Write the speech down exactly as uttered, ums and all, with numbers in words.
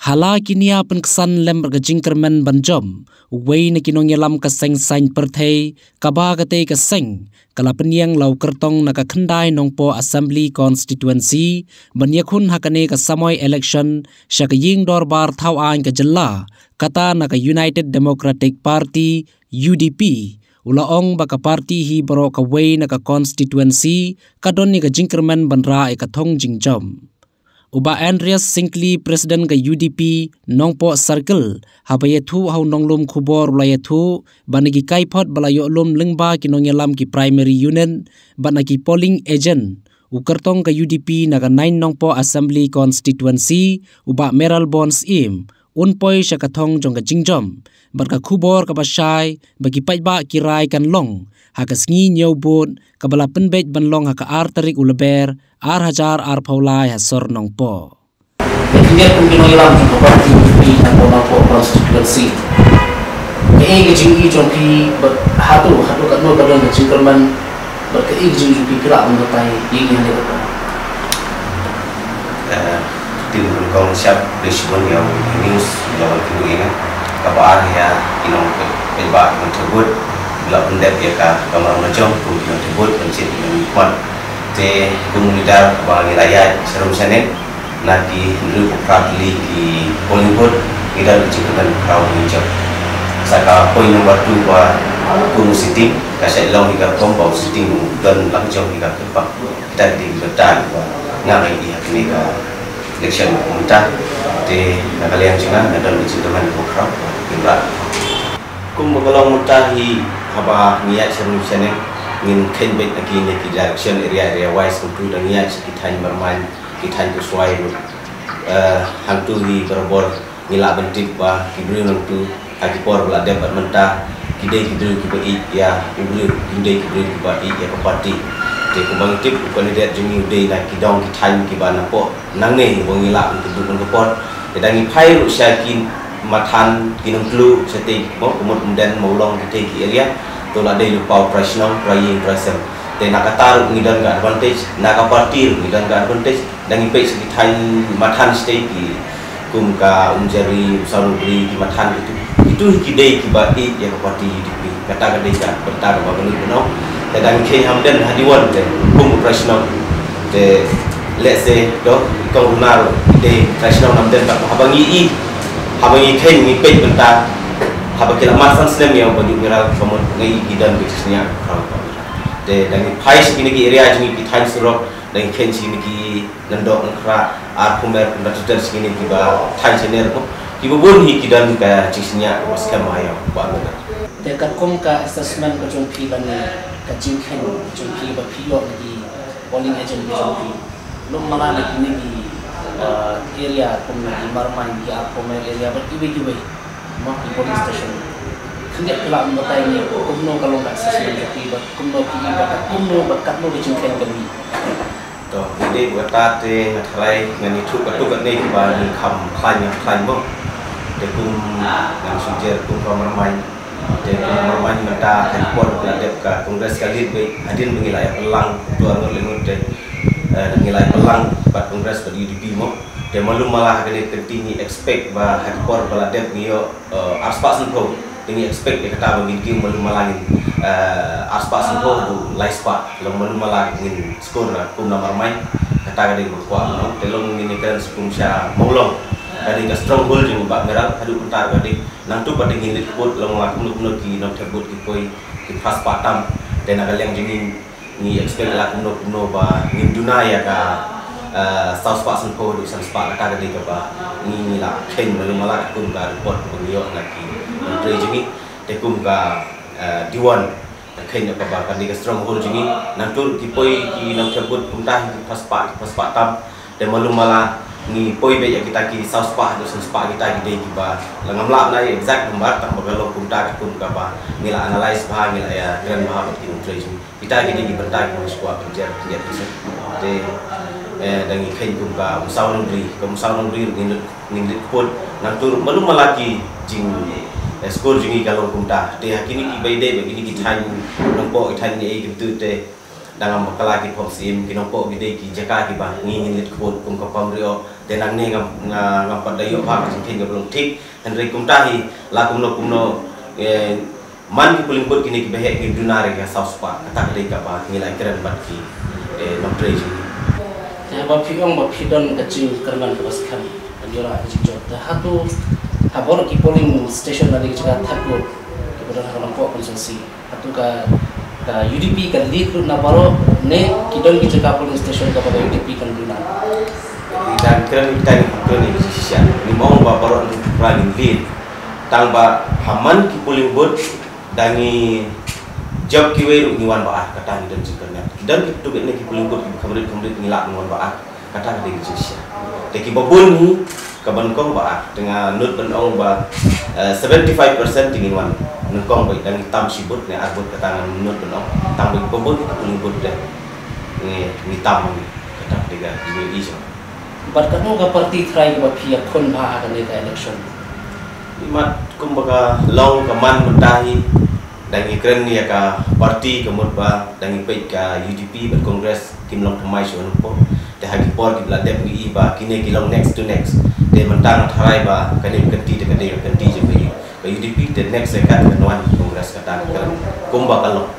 Hala ki nia pynksan lem bad ka jingkyrmen ban jop, uwei na ki nongïalam ka seng saiñ pyrthei, kaba katei ka seng ka la pynïeng la u kyrtong na ka khyndai Nongpoh Assembly Constituency ban ïakhun ha kane ka samoi election sha ka ïing dorbar thaw aiñ ka jylla, kata na ka United Democratic Party, U D P, u la ong ba ka party hi baroh kawei na ka constituency ka don ïa ka jingkyrmen ban rah ïa ka thong jingjop. U Bah Andreas Syngkli, President ka U D P Nongpoh Circle, haba ïathuh ha u nonglum khubor u la ïathuh ba na ki kaiphod ba la ïoh lum lyngba ki nongïalam ki primary unit bad na ki polling agent, u kyrtong ka U D P na ka nine Nongpoh Assembly Constituency, u Bah Mayralborn Syiem, un poi sha ka thong jong ka jingjop bad ka khubor kaba shai ba ki paidbah ki rai kan long ha ka sngi ñiew vote kaba la pynbeit ban long ha ka ar tarik u Lber ar hajar arphew lai ha sor Nongpoh. Ki nongïalam kum ki nongïalam jong ka party U D P na ka Nongpoh constituency, kaei ka jingïohi jong phi bad hato hato katno ka don ka jingkyrmen bad kaei ka jingïohi jong phi, phi lah ban batai ïa ngi ha kane ka por? Eh, tin bun kong shap de shibun ïa u news ïa u news ïa nga. Kaba ar ïa ki nongpeit ba nongthebut la pyndep ïa ka kamra majong kum ki nongthebut ban shet ïa ki nongpeit. Te kum u leader ba ngi la ïaid sharum shane na ki hynriewphew phra tylli ki polling booth ngi don ka jingkyrmen phra ngi jop. Sa ka point number two ba kum u sitting ka shait long hi ka rukom ba u sitting u don la ka jong hi ka kyrpang. Kita ki dei ki bynta ba nga ngi ïa kane ka election mynta. Te na ka liang jong nga nga don ka jingkyrmen ba khraw ba ki bra. Kum ba ka long mynta hi haba ngi ïaid sha ngi sha ne ngin kheiñ beit na ki ne ki direction area area wise kumtu da ngi ïaid sha ki thaiñ Marmain, ki thaiñ Khuslai ruh. Eh, hangtu hi barabor ngi lah ban tip ba ki briew nangtu ha ki por ba la dep bad mynta ki dei ki briew kiba ïeit ïa u briew, ki dei ki briew kiba ïeit ïa ka party. Te kumba ngi tip u candidate jong ngi u dei na ki dong ki thaiñ kiba na pok nangne ba ngi lah ban kynduh ban ka por. Te da ngi phai ruh sha ki mathan ki nongtluh shatei mo, ka mut Umden, Mawlong, kitei ki area. To la dei lypa u trai shnong, trai ïing, trai sem. Te na kata ruh ngi don ka advantage, na ka party ruh ngi don ka advantage. Da ngi peit sha ki thaiñ mathan shatei ki kum ka Umjari, Umsawnongri, ki mathan kitu. Kitu hi ki dei kiba ïeit ïa ka party U D P. Kata ka dei ka bynta kaba kynduh kynnoh. Te da ngi kheiñ ha Umden ha Diwon te kum u trai shnong. Te lehse to i kong Runar i dei trai shnong na Umden, bad haba ngi i, haba ngi kheiñ ngi peit bynta haba ki la mar san snem ïa u Bah Duh Mayralborn, ka mut ngi i ki don ki sniang. Te da ngi phai sha kine ki area jong ngi ki thaiñ surok, da ngi kheiñ sha kine ki Nandok Nangkhra, Arphumer, Kumba Tuter, sha kine kiba thaiñ sha ner ko. Kiba bun hi ki don ka jingsngiat kaba skhem ha ïa u Bah Mayralborn. Te katkum ka assessment ka jong phi lane ka jingkheiñ jong phi ba phi ïoh na ki polling agent ka jong phi, lum mala na kine ki, uh, area kum na ki Marmain, ki Arphumer area bad kiwei kiwei, mo, ki polling station. Khyndiat phi lah ban batai ne kumno ka long ka assessment ka jong phi bad kumno phi i bad kumno bad katno ka jingkheiñ ka long. To, ngi dei ba kata te nga tharai ngan ïathuh katto katne kiba ngi kham khlaiñ, khlaiñ bong. Te kum ngan shu jer kum ka Marmain. Te kum Marmain mynta ha ki por ba la dep ka Congress ka lead beit hadien ba ngi la ïa pynlang to arngut lyngngut te, eh, ngi la ïa pynlang bad Congress bad U D P mo. Te malu mala ha kane ka kynti ngi expect ba ha ki por ba la dep ngi ïoh eh, arspah sanphew. Te ngi expect ïa kata ba ngin kiew malu mala ngin, eh, arspah sanphew haduh laispah. Long malu mala ngin score na kum na Marmain. Kata ka dei ba kwah nong. Te long ngin ïa kren skum sha Mawlong. Ka dei ka stronghold jong u Bah Mayralborn haduh mynta ka dei. Nangtu pat te ngin leit kput long la kumno kumno ki nongthep vote ki poi ki phra spah tam. Te na ka liang jong ngi ngi expect la kumno kumno ba ngin duna ïa ka, eh, saw spah sanphew haduh san spah, kata ka dei kaba ngi, ngi la kheiñ malu mala kum ka report ba ngi ïoh na ki nongtrei jong ngi. Te kum ka, eh, Diwon ka kheiñ ïa kaba ka dei ka stronghold jong ngi. Nangtu ki poi ki nongthep vote kumta hi ki phra spah, ki phra spah tam. Te malu mala ngi poi beit ïa kita ki saw spah haduh san spah, kita ki dei kiba la ngam lah ban ai exact number tang ba ka long kumta ka kum kaba ngi la analyse bha, ngi la ïa kren bha bad ki nongtrei jong ngi. Kita ki dei ki bynta kiba ngi shu kwah pynjer pynjer pynjer. Te, eh, da ngi kheiñ kum ka Umsawnongri, ka Umsawnongri ngin leit, ngin leit kput. Nangtu malu mala ki jing, eh, score jong ngi ka long kumta. Te ha kine kiba ïadei bad kine ki thaiñ Nongpoh, ki thaiñ ne ei ki bynta te Dang ngam bakla ki pop sim ki nongpop ki dei ki jaka kiba ngi ngin leit kput kum ka pam rio. Te nangne ngam nga ngam pat da ïoh ba ka jingkheiñ kaba long thik. Hynrei kumta hi la kumno kumno, eh, man ki polling booth kine kiba heh ki duna re ka saw spah. Kata ka dei kaba ngi la kren bad ki, eh, nongtrei jong ngi. Te ba phi ong ba phi don ka jingkyrmen kaba skhem ka jora ka jingjop. Te hato ha baroh ki polling station lane ki jaka thep vote kiba don ha ka Nongpoh constituency, hato ka, ka U D P ka lead lut na baroh ne ki don ki jaka polling station kaba ka U D P kan duna? Ngi dang kren, ngi dang kren ngi shisha. Ngi ong ba baroh ngi pra ngi lead. Tang ba ha man ki polling booth da ngi jop kiwei ruh ngi wan ba ar, kata ngi don jingkyrmen. Ki don ki tuk ne ki polling booth kiba kham rit kham rit ngi lah ngi wan ba ar. Kata ka dei ka jingshisha. Te kiba bun hi kaba nyngkong ba ar. Te nga nud ban ong ba, eh, seventy five percent te ngin wan nyngkong ba da ngi tam shi booth ne ar booth, kata nga nud ban ong. Tang ba kiba bun ki polling booth te ngi, ngi tam ngi. Kata ka dei ka jingïohi jong. Bad katno ka party tharai kaba phi ïakhun bha ha kane ka election? Imat kumba ka long ka man mynta hi, da ngi kren ïa ka party ka mut ba da ngi peit ka U D P bad Congress kim long thymmai shuh hapoh. Te ha ki por kiba la dep ngi i ba kine ki long next to next. Te mynta nga tharai ba kane ka kynti te ka dei ka kynti jong ka U D P, te next ka kat ka wan Congress, kata ka kren kumba ka long.